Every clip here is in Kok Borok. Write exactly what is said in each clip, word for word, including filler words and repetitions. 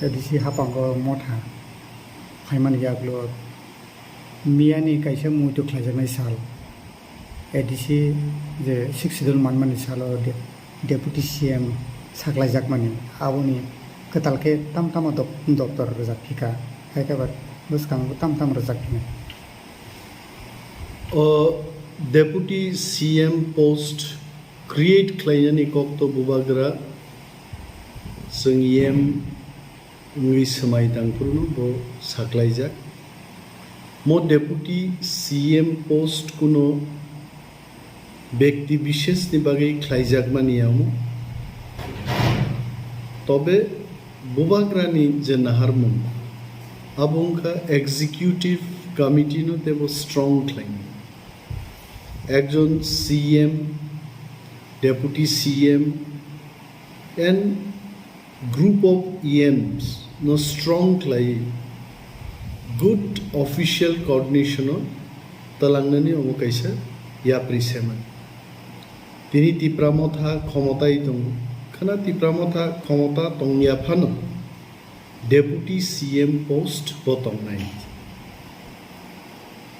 A D C hapango motha phaimani yagulo miyani kaisa muitu khlaijaknai sal, A D C je Sixth Schedule manmani salo de-, Deputy C M saklaijakmani, aboni kwtal khe tam tamo dop-, doptor rwjak phika, hai khe ba bwskango tam tamo rwjak phina. O Deputy C M post create khlainani kok to bubagra, chwng E M wngwi swmai tangphuru no bo saklaijak. Mo Deputy C M post kuno bekti bisheshni bagwi khlaijakmani ya omo. Tobe bubagrani je naharmung, abo wngkha executive committee no teibo strong khlainai. Ekjon C M, Deputy C M and group of E Ms no strong khlai good official coordination o talangnani omo kaisa yapri seman. Tini Tipra Motha khomotai tongo, khana Tipra Motha khomota tongya phano Deputy C M post bo tongnai.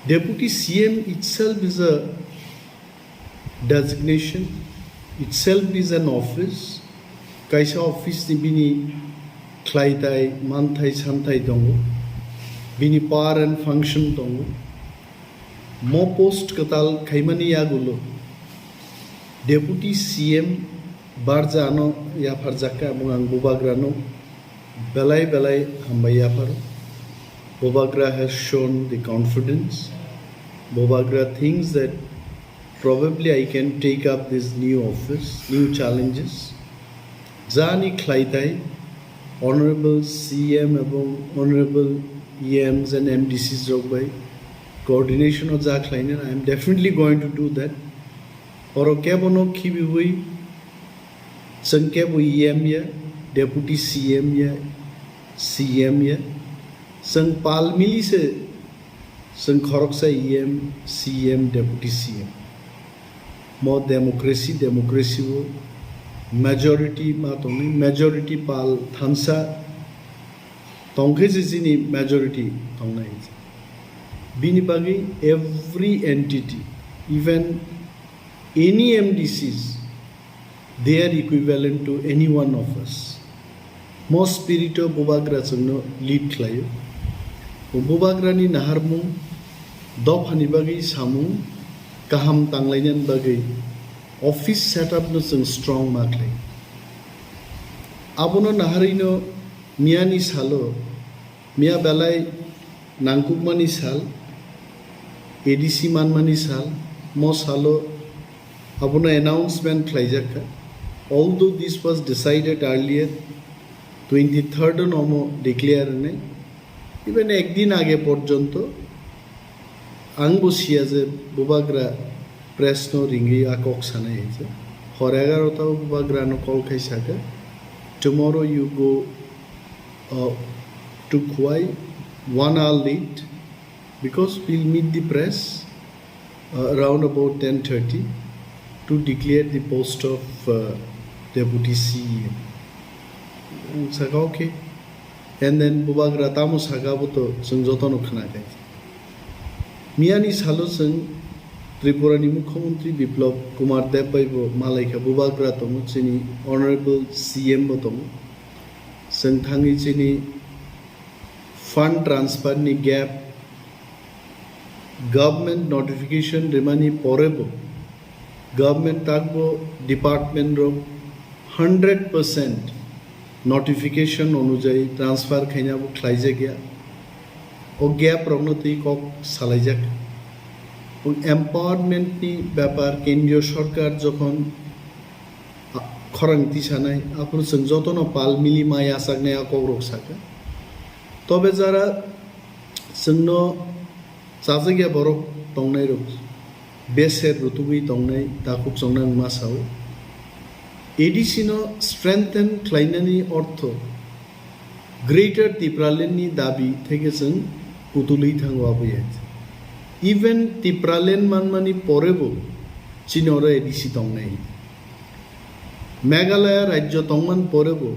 Deputy C M itself is a designation, itself is an office. Kaisa office ni bini khlaitai, manthai, santhai tongo, bini power and function tongo. Mo post kwtal khaimani yagulo Deputy C M barja ano yapharjak kha, abong ang bubagrano belai belai hambai yapharo. Bubagra has shown the confidence. Bubagra thinks that probably I can take up this new office, new challenges. Jani khlaitai Honorable C M ebong Honorable E Ms and M D Cs rok bai coordination o ja khlainani, I am definitely going to do that. Oro kebo no khibiwi, chwng kebo E M ya, Deputy C M ya, C M ya, chwng pal mili se, chwng khoroksa E M, C M, Deputy C M. Mo democracy, democracy o majority ma tongwi, majority pal thansa tongkhe se chini majority tongnai. Bini bagwi every entity, even any M D Cs, they are equivalent to any one of us. Mo spirit o bubagra chwngno lead khlaio. O bubagrani naharmung dophani bagwi samung kaham tanglainani bagwi office setup no chwng strong ma khlai. Abono naharwino miyani salo, miya belai nangkukmani sal, A D C manmani sal, mo salo abono announcement khlaijak kha. Although this was decided earlier, twenty-third o nomo declare hwnwi, even ekdin age porjonto ang bo siya je bubagra press no ringwi a kok sanai hai je. Hor egarota o bubagra no call khai saka, "Tomorrow you go, uh, to Khowai one hour late because we'll meet the press, uh, around about ten thirty to declare the post of, uh, Deputy C E M." Ang saka, "Okay." And then bubagra tamo saka bo to chwng jotono khwnakhai. Miyani salo chwng Tripurani Mukhyamantri Biplab Kumar Deb bai bo malaikha, bubagra tongo, chini Honorable C M bo tongo. Chwng thangwi chini fund transfer ni gap, government notification rimani pore bo government takbo department rok hundred percent notification onujai transfer khaina bo khlaijak ya. O gap rokno twi kok salaijak. O empowerment ni bepar kendriyo sorkar jokhon khorang tisanai, aphuru chwng jotono pal mili ma yachaknai a kok rok sakha. Tobe jara chwngno chajakya borok tongnairok, beser rutugwi tongnai takhuk chongnang ma sao. A D C no strengthen khlainani ortho Greater Tipraland ni dabi theke chwng kutulwi thango aboya. Even Tipraland manmani porebo chini oro A D C tongnai. Meghalaya rajyo tongman porebo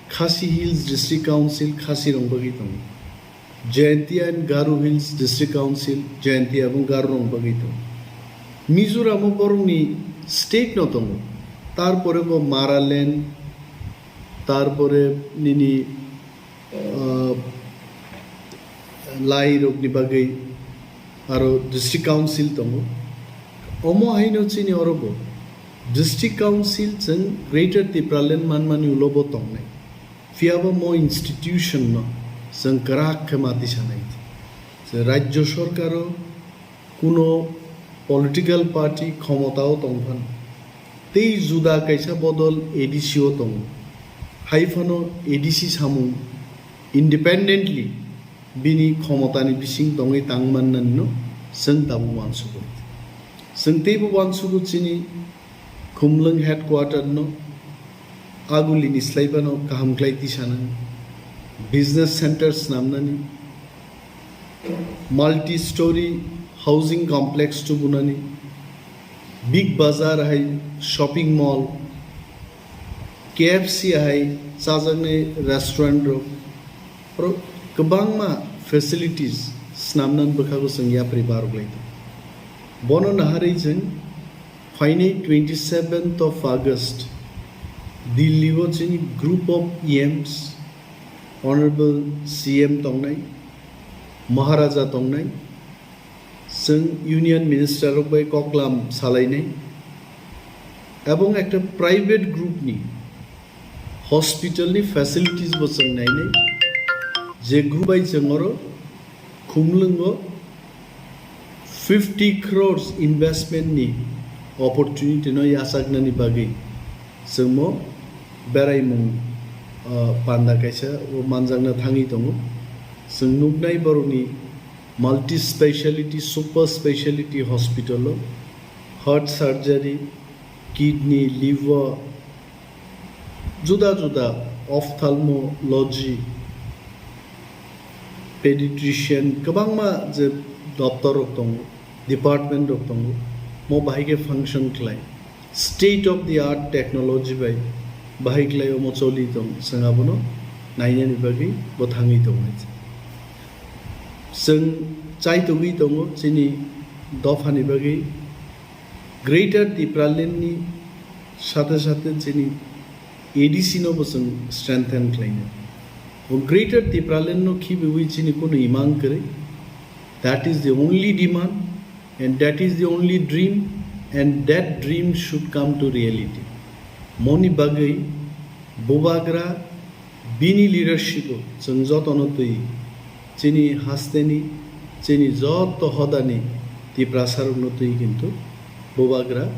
Khasi Hills District Council Khasi rok bagwi tongo. Jaintia and Garo Hills District Council Jaintia ebong Garo rok bagwi tongo. Mizoram o borokni state no tongo. Tarpore bo Maraland, tarpore nini, ah, lai rokni bagwi aro district council tongo. Omo haino chini oro bo district council chwng Greater Tipraland manmani ulo bo tongnai. Phiya bo mo institution no chwng kwrak khe ma tisanai. Je Rajya Sorkar o kuno political party khomota o tong phano, tei juda kaisa bodol A D C o tongo. Hai phano A D C samung independently bini khomotani bising tongwi tang mannani no chwng tabuk uansugo. Chwng teibo uansugo chini Khumlwng headquarter no agulini slai phano kaham khlai tisanani, business center snamnani, multi story housing complex tubunani, Big Bazaar hai shopping mall, K F C hai chajaknai restaurant rok, oro kwbangma facilities snamnani bwkhago chwng yapri barok lai tongo. Bono naharwi chwng phainai twenty seventh of August Delhi o chini group of E Ms, Honorable C M tongnai, Maharaja tongnai, chwng Union Minister rok bai koklam salainai, ebong ekta private group ni hospital ni facilities bo chwng nainai, je group bai chwng oro Khumlwng o fifty crores investment ni opportunity no yachaknani bagwi chwngmo beraimung, ah, panda kaisa o manjakna thangwi tongo. Chwng nuknai borokni multi speciality, super speciality hospital o heart surgery, kidney, liver, juda juda ophthalmology, pediatrician, kwbangma je doptor rok tongo, department rok tongo, mo bahai khe function khlai. State of the art technology bai bahai khlai omo choli tong, chwng abono nainani bagwi bo thangwi tongo. Chwng chaitugwi tongo chini dophani bagwi Greater Tipraland ni sathe sathe chini A D C no bo chwng strengthen khlainai. O Greater Tipraland no khibiwi chini kunu imang kwrwi. That is the only demand and that is the only dream and that dream should come to reality. Moni bagwi Bubagra bini leadership o chwng jotono twi chini hasteni, chini joto hodani Tiprasa rokno twi kintu Bubagra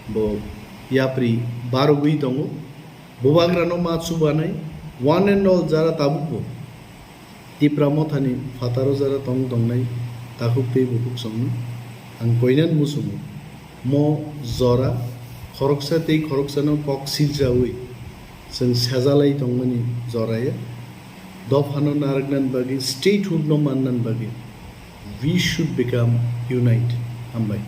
bo yapri barogwi tongo. Bubagra no ma chubanai one and all jara tabuk bo Tipra Mothani phataro jara tong tongnai takhuk tei bukhuk songno ang koinan muchungo. Mo jora khoroksa tei khoroksano kok silchawi chwng sejalai tongmani joraya dophano narwknani bagwi, statehood no mannani bagwi we should become unite. Hambai.